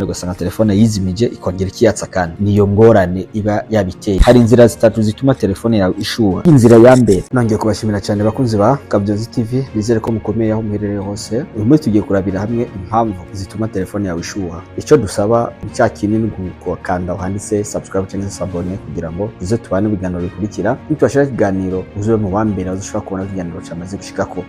Ugasanga telefone yizimije, ikongera ikiyatsa. Kandi niyo ngorane iba yabiteye. Hari inzira zitatu zituma telefone yawe ishuha. Inzira ya mbere, nongeye kubashimira cyane bakunzi ba Kabyozi TV, nizere ko mukomeye aho muherereye hose. Uyu munsi tugiye kurabira hamwe impamvu zituma telefone yawe ishuha. Icyo dusaba ni cya kinini, gukanda handitse subscribe cyangwa se s'abonner, kugira ngo tuze tubane ibiganiro bikurikira. Nitubashira ikiganiro, uzobe mu bambere ushobora kubona ikiganiro cyamaze gushikako.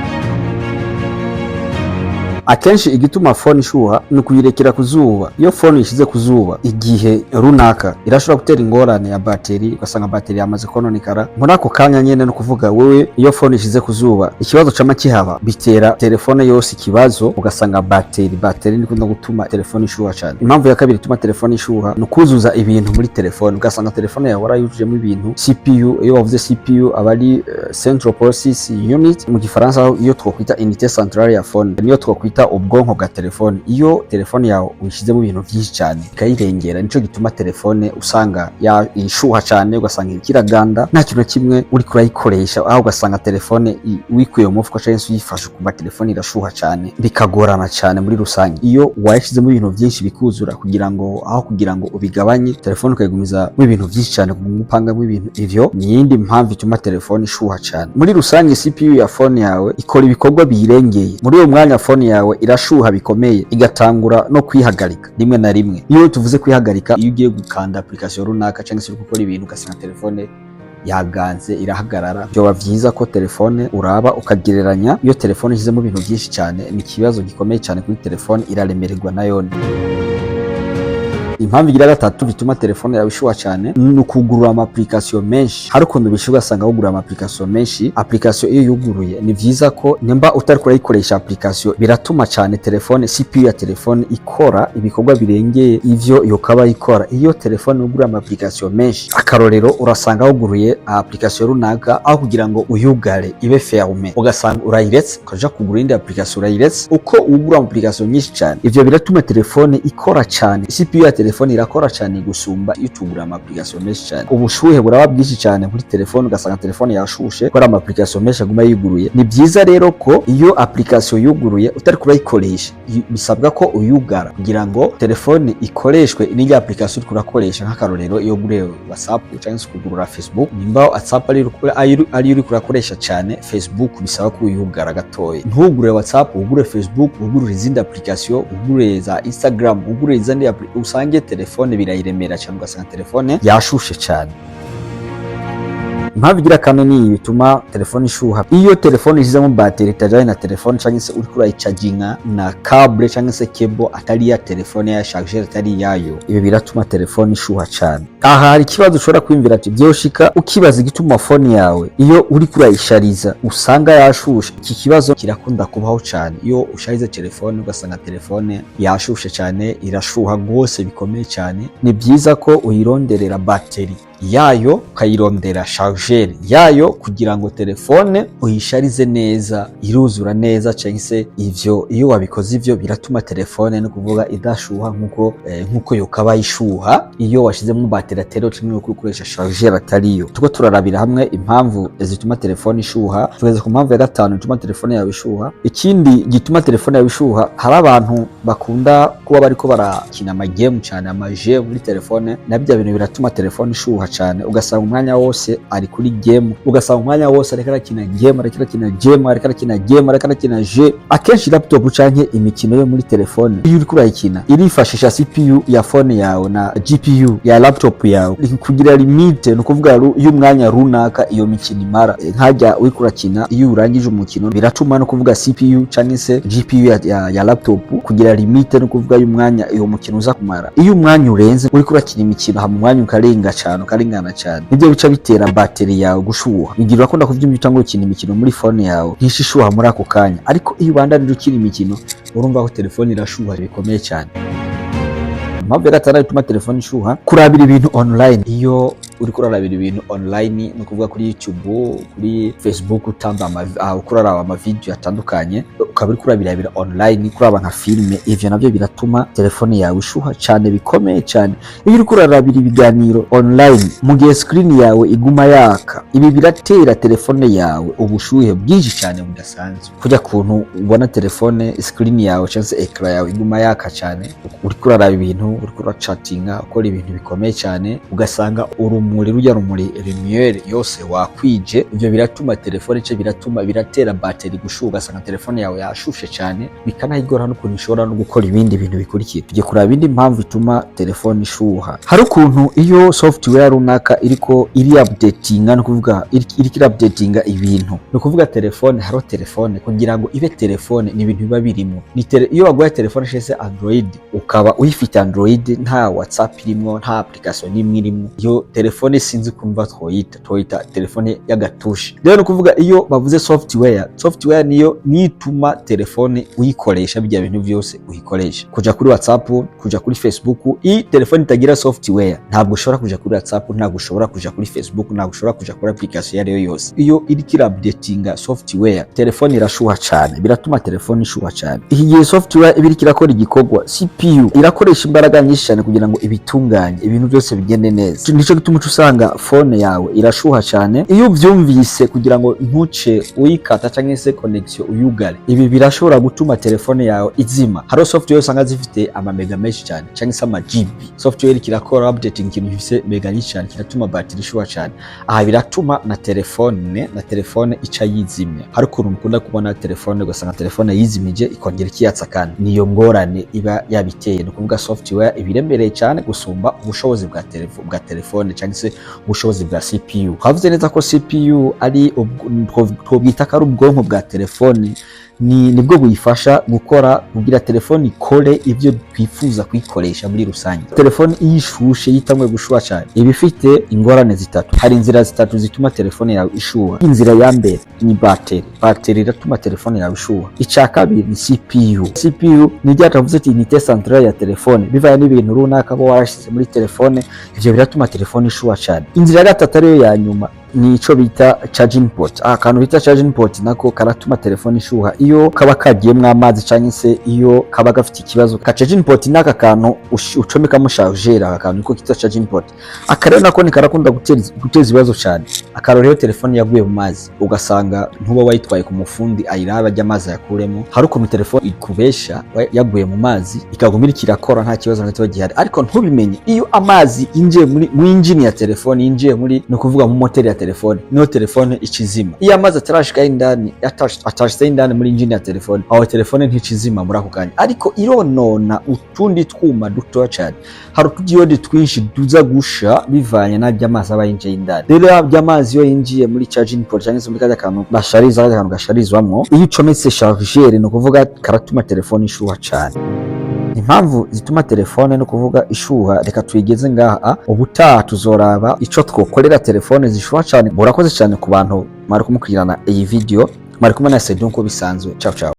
Akenshi igituma phone ishuha ni ukuyirekera ku zuba. Iyo phone uyishyize ku zuba igihe runaka, irashobora gutera ingorane ya bateri, ugasanga bateri yamaze kononekara muri ako kanya nyene. No kuvuga wewe, iyo phone ishize ku zuba, ikibazo cama kihaba, bitera telefone yose ikibazo, ugasanga bateri nikunda gutuma telefone ishuha cyane. Impamvu ya kabiri ituma telefone ishuha ni ukuzuza ibintu muri telefone, ugasanga telefone yawe warayujujemo ibintu. CPU, iyo bavuze CPU aba ari Central Process Unit mu Gifaransa, iyo twokwita unité centrale ya phone, niyo twokwita ubwonko bwa telefone. Iyo telefone yawe uyishyizemo ibintu byinshi cyane ikayirengera, nico gituma telefone usanga ya ishuha cyane, ugasanga ikiraganda nta kintu na kimwe uri kurayikoresha, aho ugasanga telefone wikuye mu mufuka cyangwa se uyifashe ukumva telefone irashuha cyane, bikagorana cyane. Muri rusange, iyo wayishyizemo ibintu byinshi bikuzura, kugira ngo aho kugira ngo ubigabanye, telefone ukayigumiza mu ibintu byinshi cyane, upangamo ibintu, ivyo ni iyindi mpamvu ituma telefone ishuha cyane. Muri rusange, CPU ya phone yawe ikora ibikorwa biyirengeye. Muri uwo mwanya phone yawe irashuha bikomeye, igatangura no kwihagarika rimwe na rimwe. Iyo tuvuze kwihagarika, iyo ugiye gukanda application runaka cyangwa se uri gukora ibintu, ugasanga telefone yaganze, irahagarara. Byoba byiza ko telefone uraba ukagereranya. Iyo telefone ishyizemo ibintu byinshi cyane, ni ikibazo gikomeye cyane kuri telefone, iraremererwa nayone. Impamvu igira gatatu bituma telefone yawe ishuha cyane ni ukugurura ama application menshi. Hari ukuntu bishyura, ugasanga wugurura ama application menshi. Application iyo yuguruye, ni byiza ko nimba utari kurayikoresha application, biratuma cyane telefone, CPU ya telefone ikora ibikorwa birengeye ivyo yokaba ikora. Iyo telefone ugura ama application menshi, akarorero, urasanga wuguruye application runaka, aho kugira ngo uyugare ibe fermé, ugasanga urayiretse, ukaja kugura indi application, urayiretse. Uko ugura application nyinshi cyane, ivyo biratuma telefone ikora cyane, CPU ya telefone irakora cyane gusumba iyo utugura ama application menshi cyane. Ubushuhe buraba bwinshi cyane muri telefone, ugasanga telefone yashushe kubera ama application menshi aguma yuguruye. Ni byiza rero ko iyo application yuguruye utari kurayikoresha, bisabwa ko uyugara kugira ngo telefone ikoreshwe n'irya application uriko urakoresha. Nk'akarorero, iyo uguriye WhatsApp cyangwa se kugurura Facebook, nimba WhatsApp ari uri kurakoresha cyane, Facebook bisaba ko uyugara gatoya, ntugure WhatsApp, ugure Facebook, ugurure izindi application, ugure za Instagram, ugure izindi usange telefone birayiremera cyane, ugasanga telefone yashushe cyane. Impamvu igira kane ni bituma telefone ishuha: iyo telefone ishyizemo bateri itajyanye na telefone, cyangwa se uriko urayicaginga na câble cyangwa se cable atari iya telefone, ya chargeur atari iyayo, ibi biratuma telefone ishuha cyane. Aha hari ikibazo ushobora kwiyumvira ati byoshika, ukibaza igituma phone yawe iyo uri kurayishariza usanga yashushe. Iki kibazo kirakunda kubaho cyane. Iyo usharize telefone, ugasanga telefone yashushe cyane, irashuha rwose bikomeye cyane, ni byiza ko uyironderera bateri yayo, ukayirondera chargeur yayo, kugira ngo telefone uyisharize neza, iruzura neza. Cyangwa se ivyo, iyo wabikoze ivyo, biratuma telefone no kuvuga idashuha nkuko yokaba ishuha iyo washizemo bateri atariyo cyangwa uko ukoresha chargeur atariyo. Tuko turarabira hamwe impamvu zituma telefone ishuha, tugeze ku mpamvu ya gatanu ituma telefone yawe ishuha. Ikindi gituma telefone yawe ishuha, hari abantu bakunda kuba bariko barakina ama game cyane, ama jeux muri telefone. Nabyo bintu biratuma telefone ishuha cyane, ugasanga umwanya wose ari kuri game, ugasanga umwanya wose ariko arakina game, ariko arakina game, ariko arakina game, ariko arakina jeu. Akenshi laptop canke imikino yo muri telefone, iyo uriko urayikina, irifashisha CPU ya phone yawe na GPU ya laptop yawe kugira limite, ni ukuvuga y'umwanya runaka iyo mikino imara. Nkajya uriko urakina, iyo urangije umukino, biratuma no kuvuga CPU canke se GPU ya laptop kugira limite, no kuvuga y'umwanya iyo mukino uza kumara. Iyo umwanya urenze uriko urakina imikino, hama umwanya ukarenga cyane, ukarengana cyane, nibyo bica bitera bateri yawe gushuha. Bigira urakunda kuvyumva, utangura gukina imikino muri phone yawe, ntishishuha muri ako kanya, ariko iyo ubandanije ukina imikino, urumva ko telefone irashuha bikomeye cyane. Impamvu ya gatandatu ituma telefone ishuha: kurabira ibintu online. Iyo Uriko urarabira ibintu online, ni ukuvuga kuri YouTube, kuri Facebook, utamba uriko uraraba amavideo atandukanye, ukaba uriko urabirabira online, kuraba nka filme, ivyo navyo biratuma telefone yawe ishuha cyane bikomeye cyane. Iyo uriko urarabira ibiganiro online mu gihe screen yawe iguma yaka, ibi biratera telefone yawe ubushuhe bwinshi cyane budasanzwe. Kujya kuntu ubona telefone, screen yawe cyangwa se écran yawe iguma yaka cyane, uriko uraraba ibintu, uriko urachatinga, ukora ibintu bikomeye cyane, ugasanga urumuri, rujya rumuri, lumière yose wakwije, ivyo biratuma telefone ce biratuma biratera bateri gushuha, ugasanga telefone yawe yashushe cyane, bikanayigora n'ukuntu ishobora no gukora ibindi bintu bikurikira. Tugiye kuraba indi mpamvu ituma telefone ishuha. Hari ukuntu iyo software runaka iriko iri updatinga, ni ukuvuga iriko iri updatinga ibintu, ni ukuvuga telefone, hariho telefone kugira ngo ibe telefone ni ibintu biba birimo. Iyo waguhaye telefone shese Android, ukaba uyifite Android, nta WhatsApp irimwo, nta application n'imwe irimwo, iyo telefone sinzi kumva twoyita telefone y'agatushe. Rero ni ukuvuga iyo bavuze software, software niyo nituma telefone uyikoresha bijya bintu byose uyikoresha, kuja kuri WhatsApp, kuja kuri Facebook. Iyi telefone itagira software, ntabwo ushobora kuja kuri WhatsApp, ntabwo ushobora kuja kuri Facebook, ntabwo ushobora kuja kuri application iyo ariyo yose. Iyo iriko ira-updatinga software, telefone irashuha cyane, biratuma telefone ishuha cyane. Iki gihe software iba iriko irakora igikorwa, CPU irakoresha imbaraga nyinshi cyane kugira ngo ibitunganye, ibintu byose bigende neza. Nico gituma uca usanga phone yawe irashuha cyane. Iyo uvyumvise, kugira ngo ntuce uyikata cyangwa se connection uyugare, ibi birashobora gutuma telefone yawe izima. Hariho software usanga zifite amamega menshi cyane cyangwa se ama GB. Software kirakora updating ikintu gifise mega nyinshi cyane, kiratuma batiri ishuha cyane. Aha biratuma na telefone ica yizimya. Hari ukuntu mukunda kubona telefone, ugasanga telefone yizimije ikongera ikiyatsa, kandi niyo ngorane iba yabiteye. Ni ukuvuga software ibiremereye cyane gusumba ubushobozi bwa telefone cyangwa se ubushobozi bwa CPU. Twavuze neza ko CPU ari twobwita ko ari ubwonko bwa telefone, ni nibwo buyifasha gukora kugira telefone ikore ibyo twifuza kuyikoresha muri rusange. Telefone iyo ishushe, yitanguye gushuha cyane, iba ifite ingorane zitatu. Hari inzira zitatu zituma telefone yawe ishuha. Inzira ya mbere ni bateri. Bateri iratuma telefone yawe ishuha. Icya kabiri ni CPU. CPU ni rya tuvuze ati unité centrale ya telefone, bivanye n'ibintu runaka bo warashyize muri telefone, ivyo biratuma telefone ishuha cyane. Inzira ya gatatu, ariyo ya nyuma, ni ico bita charging port. Akantu bita charging port nako karatuma telefone ishuha iyo kaba kagiyemwo amazi canke se iyo kaba gafite ikibazo. Ka charging port ni aka kantu ucomekamo chargeur, aka kantu niko kitwa charging port. Aka rero nako karakunda guteza ibibazo cyane. Akarorero, iyo telefone yaguye mu mazi, ugasanga ntuba wayitwaye ku mufundi ayirabe ajya amazi ayakuremo, hari ukuntu telefone ikubesha yaguye mu mazi, ikaguma iriko irakora, nta kibazo na gito gihari, ariko ntubimenye. Iyo amazi yinjiye muri engine ya telefone, yinjiye muri, ni ukuvuga mu moteri ya telefone, niho telefone ikizima. Iyo amazi atarashikaho indani, atashitseho indani muri engine ya telefone, aho telefone nticizima muri ako kanya, ariko ironona utundi twuma dutoya cyane. Hari utudiyode twinshi tuza gusha bivanye n'abyo amazi aba yinjiye indani. Rero by'amazi iyo yinjiye muri charging port cyangwa se muri kajya kantu bashariza, kajya kantu gasharizwamwo iyo ucometse chargeur, ni ukuvuga karatuma telefone ishuha cyane. Impamvu zituma telefone no kuvuga ishuha, reka tuyigeze ngaha. Ubutaha tuzoraba ico twokorera telefone zishuha cyane. Murakoze cyane ku bantu mwari kumukurikirana iyi video. Mwari kumwe na Sedu nkuko bisanzwe. Ciao ciao.